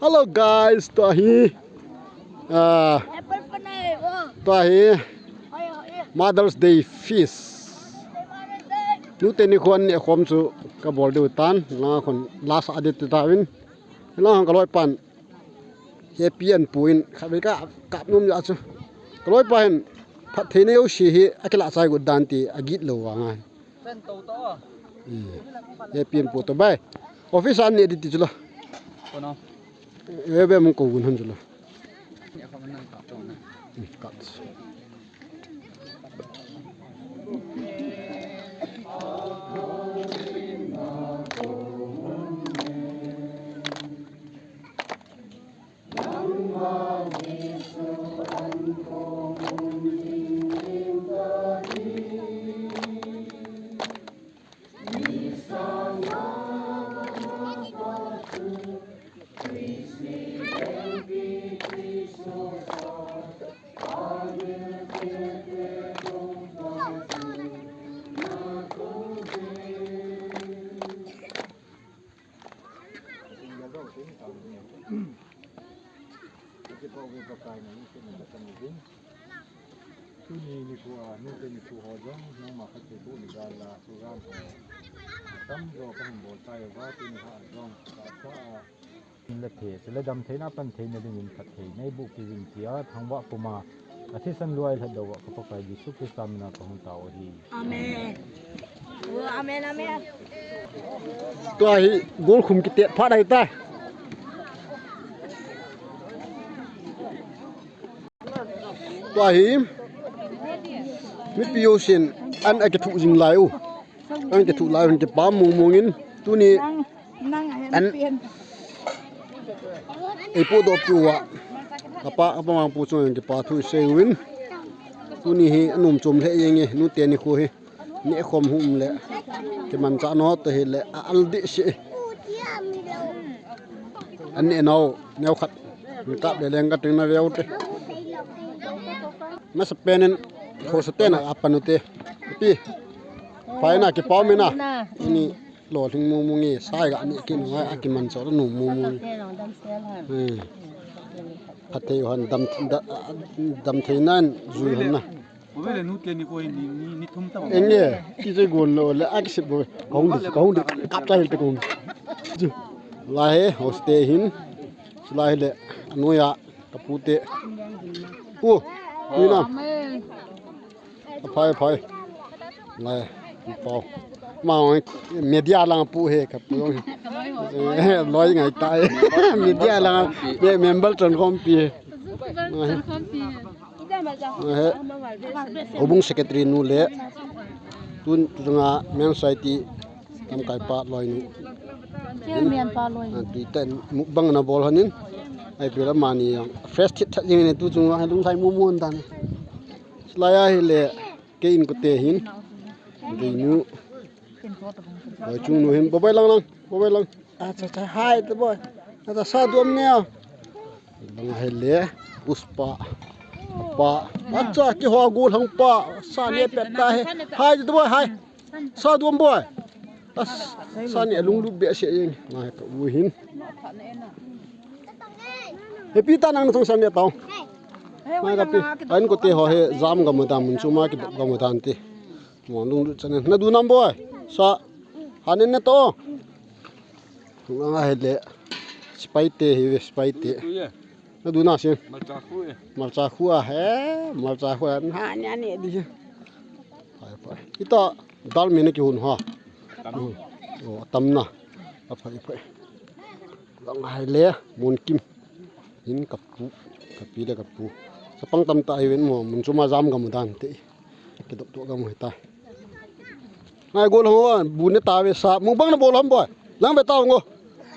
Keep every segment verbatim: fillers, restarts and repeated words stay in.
Hello guys, tua hi, ah, tua hi Mother's Day feast. Nute ni khon ni khom chu kabol diu tan, la khon lasa ding ti tauvin. La khon kaloi pan. Happy an puin, khatvei ka kap nom ja chu. Kaloi pa hin, phatthei nei u si hi, akilah chai got dan ti, agit lou vang a. Pen to to. Hmm. Happy an pu to bai. Office an ne di ti chu lo. Kono. Ebe mun ko gun han chu lo. Ya ka man ka to na. Hmm, cut. Tuni nikho a, nute nikho ho jong, nangma khat thei bu ni jal a, program ho. Tamjo kahin bol tai uva, tuni ha jong, ka sa a. Min la phe, sila damtheina pantheina dingin phatthei nei boh peh uvin tia, thangvah puma, athisan loi lhatdoh uva ka Pakai Jesu Christa mina kahung tao ahi. Amen. Oh, amen, amen. Tua hi, gol khum kitet phat ahi tai. Tua hi, mipi jousen, an akithuh jing lai u. An kithuh lai u, an kipa mong mong in, tuni, an, eipohdoh peh uva. Kapa, kapa mang pu chunga kipa thu isei uvin. Tuni hi, anom chom lheh jenge, nute nikho hi. Neh khom hung um le, kimanchah nau te hi le, a al deh seh. An neh nau, neo khat, min kap le leng ka ting na veu te. Masa pen in, ho sa te na a pan u te. Pi, pai na kipa um e na. Ini lolhing mong mong e, sa ga neh kit ngai, a kimanchah nau mong mong e. Hmm. Phatthei u han dam, da-, damtheina in jui u han na. Ove le nute nikho hi ni, ni, ni thum ta. Enge, ti je gon lo le, a kisip bo. Kahung di, kahung di, kap ta hil te kahung. Ju. Lai he, hoste hin. Lai he le, anoiya, kapu te. Pu, pu na. Aphai, aphai. Lai, pau. Ma, media lang pu he, kapu jong he. Eh, loi ngai ta he. Media lang, me-, member chon khompi he. Chon khompi he. Houbung secretary nu le, tun, tun nga men society lamkai pa loi nu. Chairman pa loi nu. Ah, tui ten mukbang na bol hanin. Ai pela mani yang. Fresh thit that jing ne tu chung nga lung thai mu mu an tan. Lai a hi le, kei in kote hin. Kei nu. Loi chung nu hin. Bye bye lang lang. Bye bye lang. Acha, acha, hai te boy. Acha, sa duam ne. Lang hai le, Puspa. Pa. Acha, kiho gol hang pa. Sa ne pet ta he. Hai te boy, hai. Sa duam boy. As, sa ne lunglut behseh jeng. Ngai ka u hin. Happy ta nang na thong sa ne tao. Ngai ka pi. An kote ho he jam ga ma dan mun chu ma ki ga ma dan te. Mo lunglut chan na du nam boy. Sa. Hanin na to. Anga hi le, sipai te hi ve, sipai te. Tu ye. Na du na sin. Malcha khu e. Malcha khu a he, malcha khu a, na nia ni di. Pai, pai. Ita dal mi na ki hun ha. Tam. Oh, tam na. A pai, pai. Anga hi le, mun kim. Hin kapu, kapi le kapu. Sapang tam ta hi ven mo, mun chu ma jam ga mu dan te. Kidop to ga mu hi ta. Ngai gol ho, bu ne ta ve sa, mukbang na bol ham boy. Lang ve ta ngo.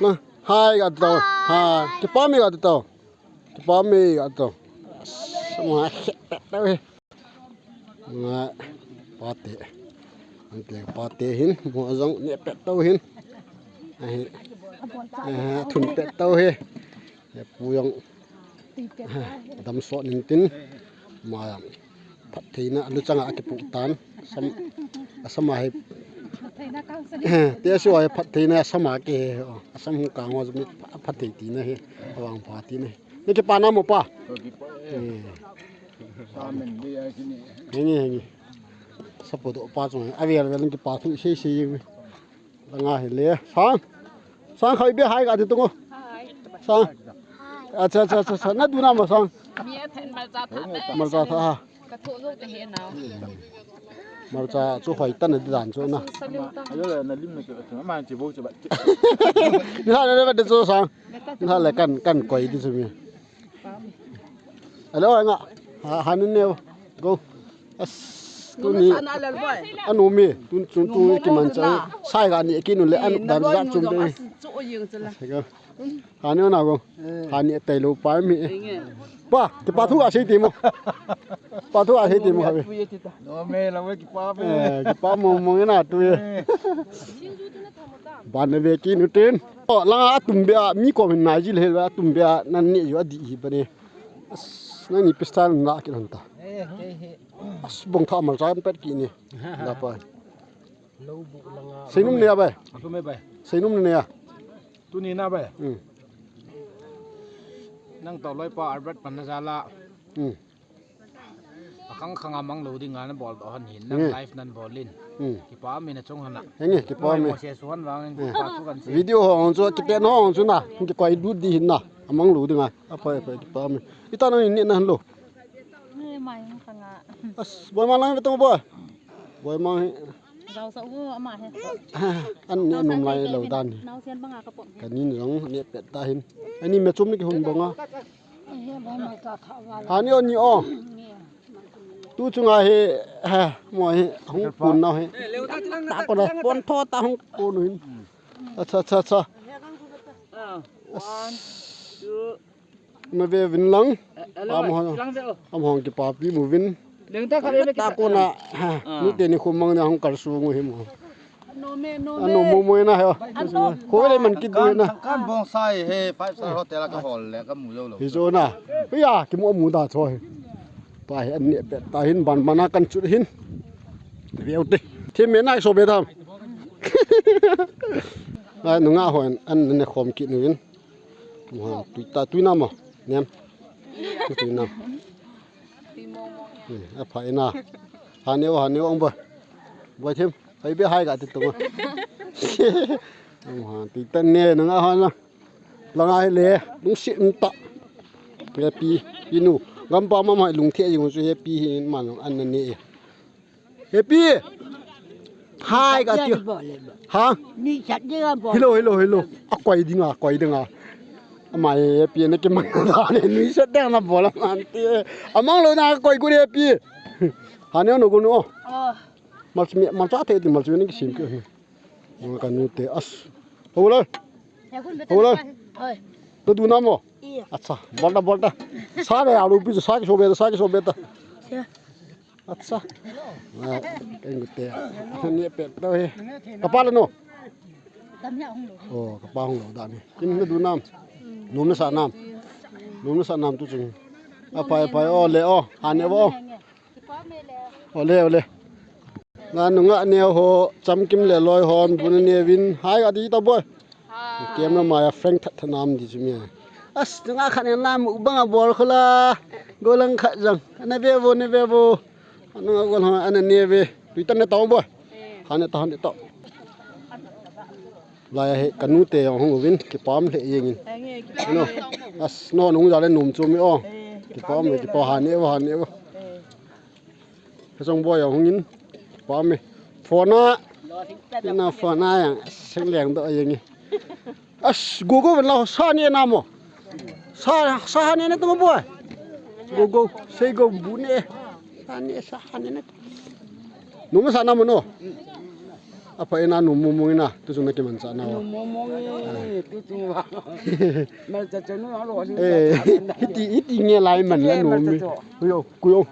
Na, hai ga ta. Ha, kipa me ga ta. Kipa me ga ta. Sa ma he ta ve. Nga, pate. Ante pate hin, mo jong ne pet tau hin. Ahi. Ah, thun pet tau he. He pu jong. Dam sot nin tin. Ma jong. Phattheina, lu changa akipu tan. Sam, asama he. Te si oi phattheina sama ke he, oh, asam hung kang ho mi phatthei tina he, awang pha tina he. Ni kipa na mo pa. Eh. Hengi, hengi. Sapo do pa chung. Avel vel kipa thu sei sei jing. Langa hi le. Sang. Sang khai be hai ka ti tung o. Sang. Acha, acha, acha, acha. Na du na mo sang. Mi a then malcha tha. Malcha tha ha. Ka tho zo te he na. Malcha chu hoi tan di dan chu na. Ayo le na lim na ke ma chi bo chi ba. Ni ha le ba de chu sang. Ni ha le kan, kan koi di chu mi. Alo nga. Ha, ha ni ne. Go. As, tu ni. Anu mi, tu, tu, tu ki man cha. Sai ga ni ki nu le an dan za chum de. Ha ni na go. Ha ni tai lo pa mi. Pa, kipa thu a sei ti mo. Pa thu a sei ti mo ha be. No me la we kipa me. Eh, kipa mo mo na tu ye. Ban ve ki nu tin. Oh, la atum be a mi ko min na ji le atum be a nan ni yo di hi ba ni. As, nani pistol na ki lanta. As, bong tha mal cha pet ki ni. Da pa. Seinum ne a bai. Asu me bai. Seinum ne a. Tu ni na bai. Hmm. Nang to loi pa Albert pan na jala. Hmm. Akhang khang a mang lo ding a na bol to han hin. Nang live nan bol in. Hmm. Kipa mi na chung hana. Hengi, kipa mi. Mo se suan wang in kipa thu kan se. Video ho chu kite no chu na. Ki koi du di hin na. Amang lo ding a. Apai, apai, kipa mi. Ita na ni na han lo. Ni mai khang a. As, boi ma lang to boi. Boi ma. Jao sa u ama he. An ne num lai lo dan. Nau sian banga ka pom he. Ka nin jong ne pet ta hin. Ani me chum ni ki hun bonga. He boi ma ka kha wa la. Ha ni o ni o. Ni. Tu chunga he, ha, mo he, hung pun na he. Ta ko na, pon tho ta hung pun hin. Acha, acha, acha. Ah, one, two. Na ve vin lang. Eh, hello, am hong, lang ve o. Am hong kipapi mu vin. Leng ta kha ve ta ko na. Ha, ah, ni te ni khum mang na hong kal su ngu hi mo. No me, no me. Ano mo mo na he. Ano. Ko le man kit mo na. Kan bonsai he five star hotel ka hol le ka mu lo lo. Hi jo na. Pi ya ki mo mu da cho he. Pa he an ne pet ta hin ban mana kan chu hin. Ve u te. Thi me na so be dam. Ai nu nga hon an ne khom kit nu vin. Mo, tui ta, tui nam mo? Nem. Tui nam. Hmm, a phai na. Ha neo, ha neo ang boi. Boi them. Hai be hai ga ti tung. Mo, tui ta ne, nang a ha na. Langa hi le, lungset um ta. Happy, pi nu. Gampa ma mai lungthim jing chu happy hi man an na ne. Happy. Hai ka ti. Ha? Ni chat ding a bol. Hello, hello, hello. A koi ding a, koi ding a. Amai happy na ki mang da ni, ni chat ding na bol man ti. Amang lo na koi ku happy. Ha ne no ku no. Oh. Mal mi, mal cha te ti mal chu ni ki sim ki. Mo ka nu te as. Ho lo. Ho lo. Oi. To du na mo. Iya. Acha, bol ta, bol ta. Sa le alu pi sa ki so be, sa ki so be ta. Acha. Ah, keng te. Ni pet to he. Kapa le no. Oh, kapa hung lo da ni. Kin na du nam. Nom na sa nam. Nom na sa nam tu chung. Apai, apai, o le o. Ha ne o. O le, o le. Nga nu nga neo ho, chamkim le loi hon, bu na ne vin. Hai ka ti ta boi. Kem na maya frank that that nam di chu mi. As, nga khat ne nam u bang a bol khola. Go lang khat jang. Na ve vo, na ve vo. Anu nga go lang, ana ne ve. Tui ta ne ta boi. Ha ne ta, ha ne ta. Lai he ka nu te jong hung uvin, kipam le jeng in. Anu, as no nung ja le num chu mi o. Kipam le, kipam ha ne vo, ha ne vo. Ka jong boi jong hung in, kipam e. Phone a, na phone a jang, seng leng do jeng e. As, go go la sa ne na mo. Sa, sa ha ne na tu boi. Go go, sei go bu ne. Sa ne, sa ha ne na. Nung sa na mo no. Apa ina nu mumung ina, tu sung na ki man sa na wa. Nu mumung e, tu sung wa. Mal cha cha nu alo ni. Eh, hiti, hiti nge lai man la nu mi. Kuyo, kuyo.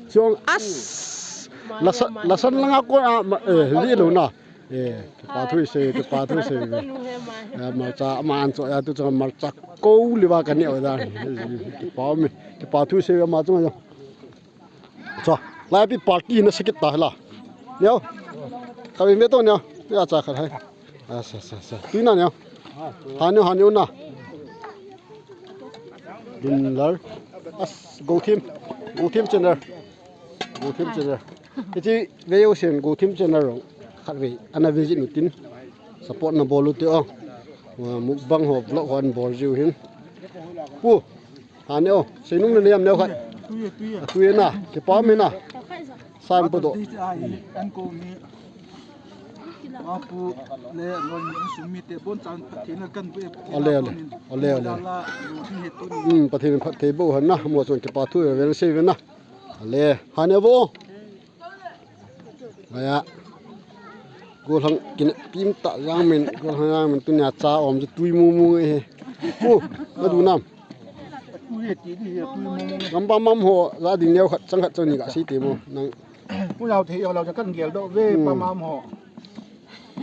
Siong as. Lasan, lasan langa ko a, eh, li lo na. Eh, kipa thu sei, kipa thu sei. Eh, mal cha, ma an cho ya tu cha mal cha ko li wa ka ne wa da. Kipa mi, kipa thu sei ma chung ya. Cha, lai pi party na sikit ta la. Neo. Ka ve ve to neo. Ya cha khat hai. Asa, sa, sa. Tui na neo. Ha neo, ha neo na. Dun lar. As, Go Team. Go Team channel. Go Team channel. Hiche ve u sen Go Team channel rong. Khat ve. Ana visit u tin. Support na bol u te o. Mukbang ho, vlog ho an bol jiu hin. Pu. Ha neo, seinung na niam neo khat. Tui e, tui e. Tui e na, kipa um e na. San pu do. An ko ni. Apu le lon ni sum mi te bon chan Pathen a kan bu e. Ole, ole. Ole, ole. Hmm, Pathen phatthei boh hen na, mo chun kipa thu ve ve sei ve na. Ole, ha neo vo. Aya. Golhang kin pim ta jang min, golhang jang min tunia cha um chu tui mu mu nge he. Pu, na du nam. Tui e ti di he, tui mu mu nge. Gam pam mam ho, ja ding neo khat, chang khat chang ni ga sei te mo. Nang. Pu lau thei yo lau cha kan gel do ve, hmm, pam mam ho.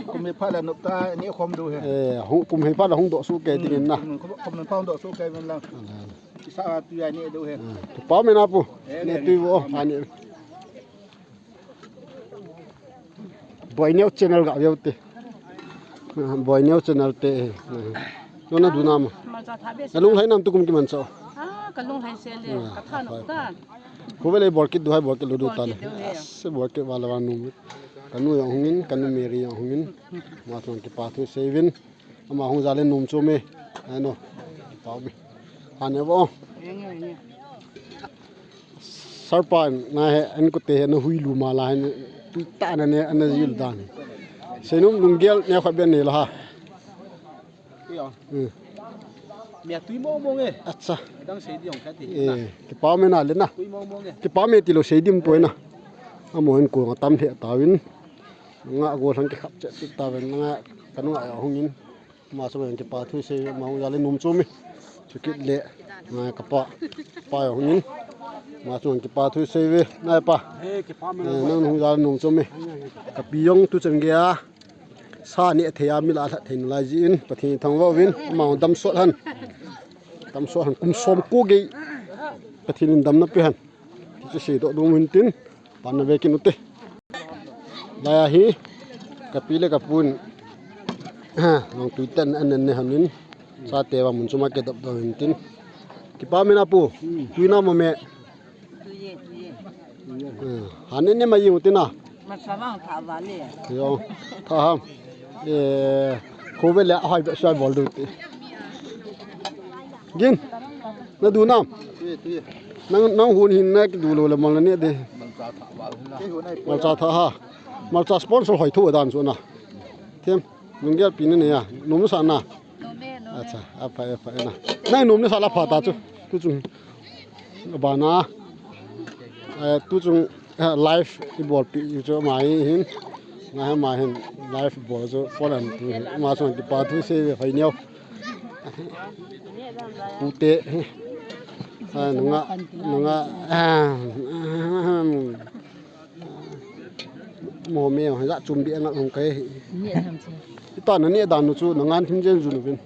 Kum he pha la nop ta, ni khom du he. Eh, hung, kum he pha la hung do su ke ding na. Hmm, kum he pha do su ke min lang. Ala, ala. Kisa tu ya ni do he. Hmm. Kipa um e na pu. Eh, ni ne. Tui vo, ani. Boineo channel ga veu te. Boineo channel te. Nona du nam. Malcha tha be se. Na lunglhai nam tukum kiman cha. Ah, ka lunglhai se le. Ah, ka tha no ta. Khu ve le bol kit du hai, bol kit lu du ta le. Bol kit du hai. Se bol kit va la va num. Ka nu jong hung in, ka nu Mary jong hung in. Ma chun kipa thu sei uvin. Ama hung jal in nom chom e. Ano. Pau mi. Ane vo. Sarpan na he an ko te he na hui lu ma la he tui ta na ne ana jil dan. Seinum lunggel ne khat ben ne la ha. Hmm. Mia tui mo mo nge. Acha. Dang sei di ong kha ti. Eh, kipa me na le na. Tui mo mo nge. Kipa me ti lo sei dim poi na. Amo en ko nga tam he ta win. Nga go thang ki khap che ti ta win nga kanu a hung in. Ma chu ngai kipa thu sei, ma hung jal in nom chom e. Chukit le, ngai kapa, pa jong hung in. Ma chu ngai kipa thu sei ve, nai pa. Eh, nang hung jal in nom chom e. Kapi jong tu chan gei a. Sa neh thei a, mi la lhat thei nalai jeh in, Pathen thangvah uvin, ama dam sot hen. Dam sot hen, kum som ko gei. Pathen in damna pe hen. Ti chu sei doh nom hin tin, pan na ve kit u te. Lai a hi, kapi le kapun, jong tui tan an an ne hon in, chate va mun chom a ke dap doh hin tin. Kipa me na pu, tui na mo me. Tui e, tui e. Hmm, han ne ne ma jing u te na. Malcha vang tha va le. Yo, tha ham. Eh, khu ve le a hoi ve sai bol du te. Gin. Na du nam? Tui e, tui e. Nang, nang hun hin na ki du lo le mal na ne de. Malcha tha va hun na. Malcha tha ha. Malcha sponsor hoi thu dan chu na. Them. Lunggel pi na ne ya. Nom sa na. Nom e, nom e. Acha, aphai, aphai na. Nang nom ne sa la pha ta chu. Tu chu. Abana. Eh, tu chung, eh, live i bol pi chu mai hin. Nga ha mai hin live bol chu polan tu hin. Ma chung kipa thu sei ve phai neo. Pute. Ah, nunga, nunga. Ah, mo me ja chum bi nga hung kai. Ni ham che. Ita na ni dan nu chu na ngan thim jen jun vin.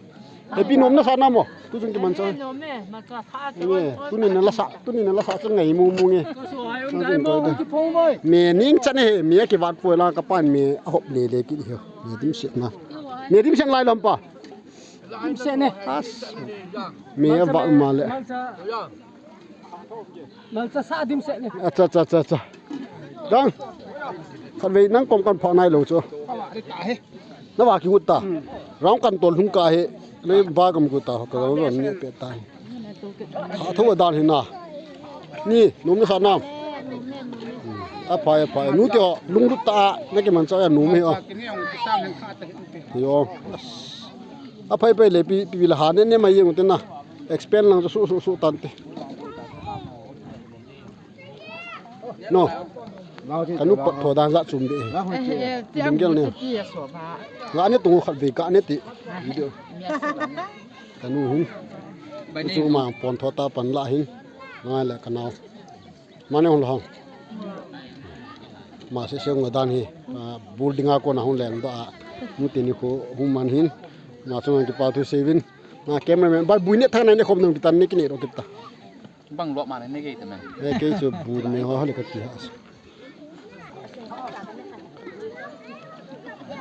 Epi nom na sa na mo. Tu jun ki man cha. Nom e, ma cha tha ke. Ni, tu ni na la sa, tu ni na la sa chu ngai mu mu nge. Ka so ai um dai mo, ki phong mai. Me ning chan he, me ki vat poi la ka pan me a hop le le ki ho. Me dim se na. Me dim se lai lam pa. Dim se ne. As. Me a vat ma le. Malcha sa dim se ne. Acha, acha, acha, acha. Dang. Khatvei nang kom kan pha nai lou chu. Na va ki hut ta. Rong kan tol hung ka he. Le ba kam ku ta, ka ron ni pe ta. Tha tho dan hi na. Ni, nom na sa nam. Aphai, aphai. Nu ti ho, lunglut ta, na ki man cha ya nom hi o. Yo. Aphai phai le pi, pi, pi la ha ne, ne mai jeng u te na. Expand lang su, su, su tan te. No. Kanu pat tho dan ja chum be. Ding gel ne. Nga ne tung khat ve ka ne ti. Video. Kanu hin. Chu ma pon tho ta pan la hin. Nga le ka nau. Mane hon la hon. Ma se se nga dan hi. Ah, building a ko na hon leng da. Mu te ni ko hon man hin. Ma chu ngan kipa thu sei vin. Nga cameraman ba bui ne thang nai ne khom nang kitan ne ki ne ro kita. Bang lo ma ne ne ke ta men. Eh, ke chu bu me ho le ka ti ha.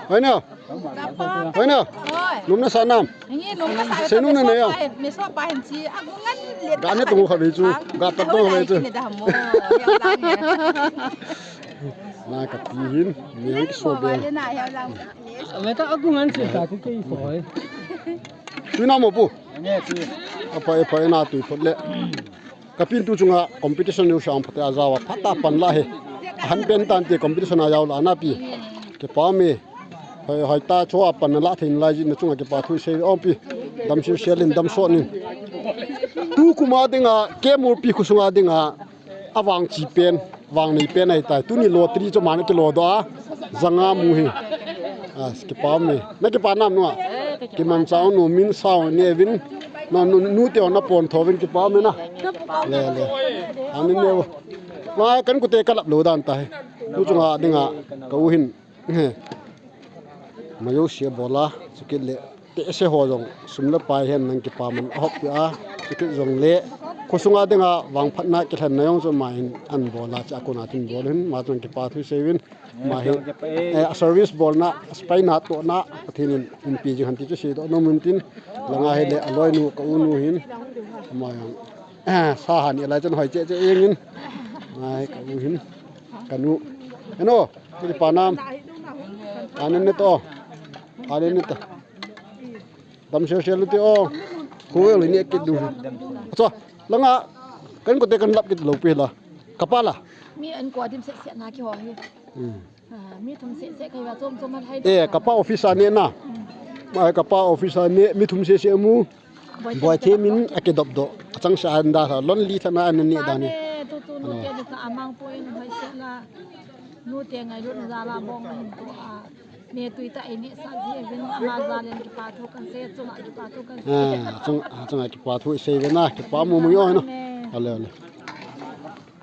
Hoina. Hoina. Lum nasa nam. Seinum nanei a. Ga ne tung kha ve chu. Ga pat tung kha ve chu. Na ka pi hin, niang ki so be. Tuina mo pu. Apa, apa, na tui phot le. Ka pin tu chunga competition neu sang phat a jaoa phat a pan la he. Ahan pen tan te competition a jao la na pi. Kipa me. Hoi, hoi ta chua pan la thein lai ji na chunga kipa thu sei om pi. Dam sil sil in dam so nin. Tu kum a dinga, Kemur pi khu sunga dinga. Avang chi pen, vang nei pen ahi tai. Tuni lottery chu mana kilo doh a. Janga mu hi. A, kipa me. Na kipa nam nua. Kiman chau nu min sau ne vin. Na nu, nu te na pon tho vin kipa me na. Le, le. Ani ne. Wa kan ku te kalap lo dan tai. Tu chunga dinga ka u hin. Mayo sia bola, chukit le. Te se ho jong, sum le pai hen nang kipa man a hop a, chukit jong le. Khosunga dinga vangphatna kilhen na jong chu ma hin an bola cha kona tin bol hin, ma chang kipa thu sei vin. Ma hi, eh, a service bolna, a spy na to na, Pathen in umpi jing han ti chu sei doh nom in tin. Langa hi le a loi nu ka u nu hin. Ma jong. Eh, sa han i lai chan hoi che che eng in. Ai ka u hin. Ka nu. Eno, kipa nam. Anen ne to. Anen ne to. Dam sel sel ti o. Khu le ni kit du. Acha, langa kan ko te kan lap kit lo pi la. Kapa la. Mi an ko dim se se na ki ho hi. Hmm. Ah, mi thum se se kai wa chom chom hai. Eh, kapa office a ne na. Hmm. Mai kapa office a ne mi thum se se mu. Boi the min a kidop doh. Achang sa an da sa lon li thana an ni da ni. Tu tu nu te ka amang po in hoi se la. Nu te ngai lut na za la bong hin ko a. Ne tui ta ini sa ji vin ama za len kipa thu kan se chunga kipa thu kan se. Ah, chung, ah, chunga kipa thu sei ve na kipa mu mu yo no. Ale ale.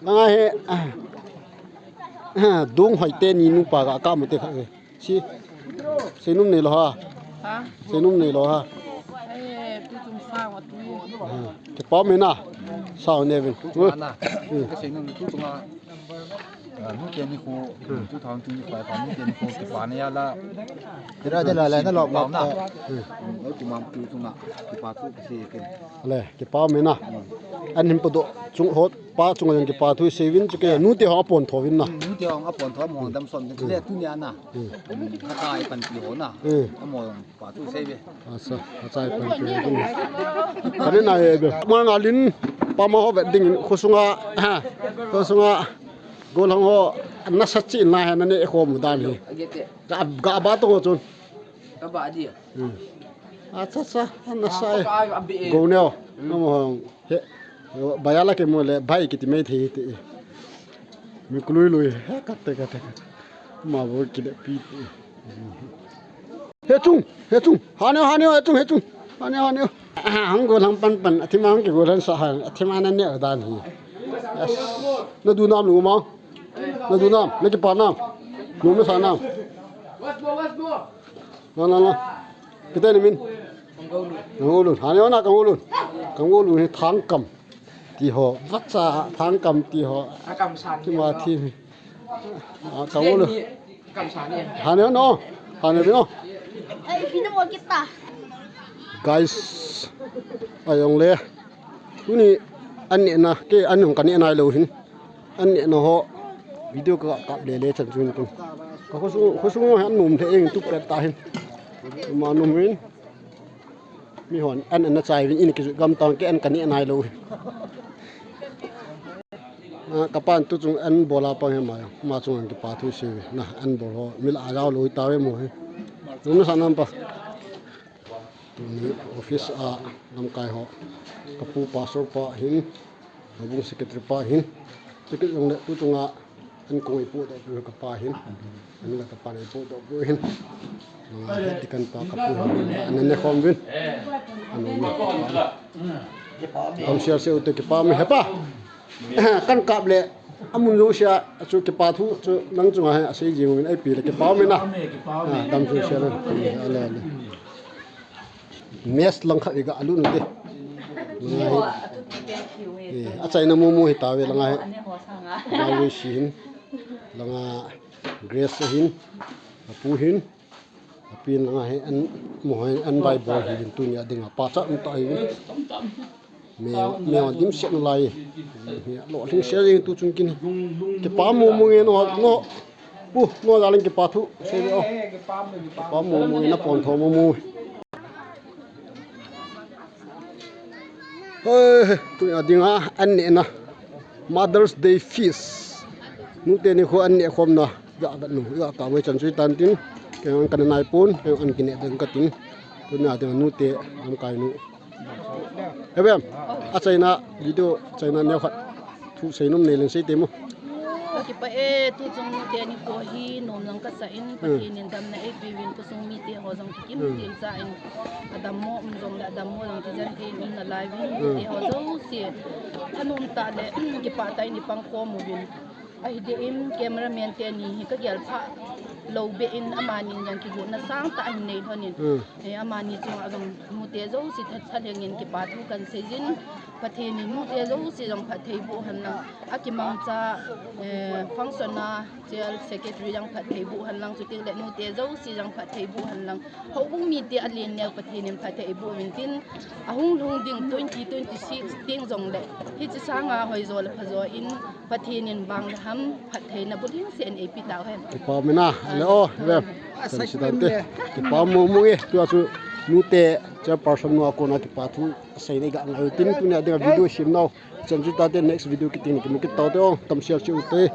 Langa he, ah, ah, dung hoi te ni nu pa ga ka mu te kha ve. Si, seinum nei lo ha. Ha? Seinum nei lo ha. Eh, tu chung sa wa tu. Ah, kipa me na. Sa ne vin. Tu chung na. Hmm. Ka seinum tu chung a. Ah, nu ke ni ko, hmm, two thousand twenty-five, ah, nu ke ni ko, kipa ne ya la. Tira de la la na lo ma na. Hmm. Hmm, tu ma tu chung na. Kipa tu ki se ke. Ale, kipa me na. Hmm. An hin podoh chung hot. Pa chunga jong kipa thu sei vin chu ke nu te ho apon tho vin na. Nu te ho apon tho mo dam son le tu nia na. Hmm. Ka kai pan ti ho na. Hmm. Amo jong pa thu sei ve. Asa, a chai pan ti ho na. Ka ne na e be. Ma nga lin pa ma ho vet ding khosunga. Ha. Khosunga. Gollhang ho na sa chi na he na ne kho mu dan hi. Ga, ga ba to chun. Ka ba di. Hmm. Acha cha, ana sai. Go neo. Namo hong. He. Baya la ke mo le bai kiti mai thei te. Mi kului lui. He kat te kat te kat. Ma bo ki le pi te. He chung, he chung. Ha neo, ha neo, he chung, he chung. Ha neo, ha neo. Hang gollhang pan pan. Athima hang ke gollhang sa han. Athima na ne dan hi. Yes. Na du nam lu ma. Na du nam. Na kipa nam. Nu me sa nam. Na, na, na. Kitai ni min. Kangolun. Hane ona Kangolun. Kangolun hi Thangkam. Ti ho. Vatsa Thangkam ti ho. Akam san. Ti ma ti. Ah, Kangolun. Akam san ni. Hane no. Hane no. Ai, pina mo kita. Guys. Ayong le. Tuni an ne na ke an nung ka ne nai lo hin. An ne na ho. Video ka kap le le chan chun tu. Ka khosung, khosung ho an nom the eng tu pet ta hin. Ma nom hin. Mi hon an an na chai vin in ki gam tang ke an ka ne nai lo hin. Ah, ka pan tu chung an bola pang he ma. Ma chung an kipa thu se ve. Na an bol ho. Mil a jao lo ta ve mo he. Nom na sa nam pa. Tuni office a lamkai ho. Ka pu pastor pa hin, ka bung secretary pa hin. Ticket jong le tu chunga an kong ipu doh pu ka pa hin. An la ka pa ipu doh pu hin. Tikan pa ka pu hin. An ne khom vin. An ne khom. Kam sial se u te kipa me he pa. Kan kap le, amun jouse a chu kipa thu chu nang chunga hi asei jing uvin, eipi le kipa um e na. Kipa um e. Ah, dam chu sia le. Ale, ale. Mess lang khat i ga alut u te. Eh, achaina momo hi ta ve langa hi. Langa Grace hin. Apu hin. Pin langa hi an mo hi an bai bol hi din tunia dinga pachat um ta hi. Me me dimset nalai. Hi lolhing se jing tu chung kin. Kipa mong mong e no no. Pu no darling kipa thu sei ve o. Kipa mong mong e na pon tho mong mong. Hei, tunia dinga an nehna Mother's Day feast. Nute nikho an neh khomna. Ga vet nu, ga ta mai chan chu tan tin. Kei kan nai pon, kei an kineh ding ka tin. Tunia dinga nute lamkai nu. He vem, achaina video chaina neo khat. Thu sei nom nei leng sei temo. Ka kipah e, tu chung nute nikho hi nom jong kasa in, Pathen in damna eipeuvin, khosung mite ho jong kikim til cha in, adammo um jongle adammo jong kijen thei in umna lai uvin, nute ho jouse thanom tah le kipah tah in ipang khom uvin. Ahi deh in cameraman teni hi ka gel pha lou beh in amani jong kigotna sangtah ahin nei lhon in. Eh, amani chunga jong nute jouse tha, thalheng in kipa thu kan sei jin. Pathen in nute jouse jong phatthei boh hen lang. Akimangcha, eh, function a chair secretary jong phatthei boh hen lang. Chuteng le nute jouse jong phatthei boh hen lang. Houbung mite alen neo Pathen in phatthei boh uvin tin. Ahung lhung ding twenty twenty-six ding jongle hiche sanga hoijo le phajo in Pathen in bang le ham phattheina bulhingse in eipe tauhen. Kipa um e na, le o, le. Chan chu tan te. Kipa mong mong e, tua chu nute chairperson nu a kona kipa thu sei nei ga ngai u tin tunia dinga video sem nau. Chan chu tan te next video kiti ni kimu kit tau te o, tam share cheh u te.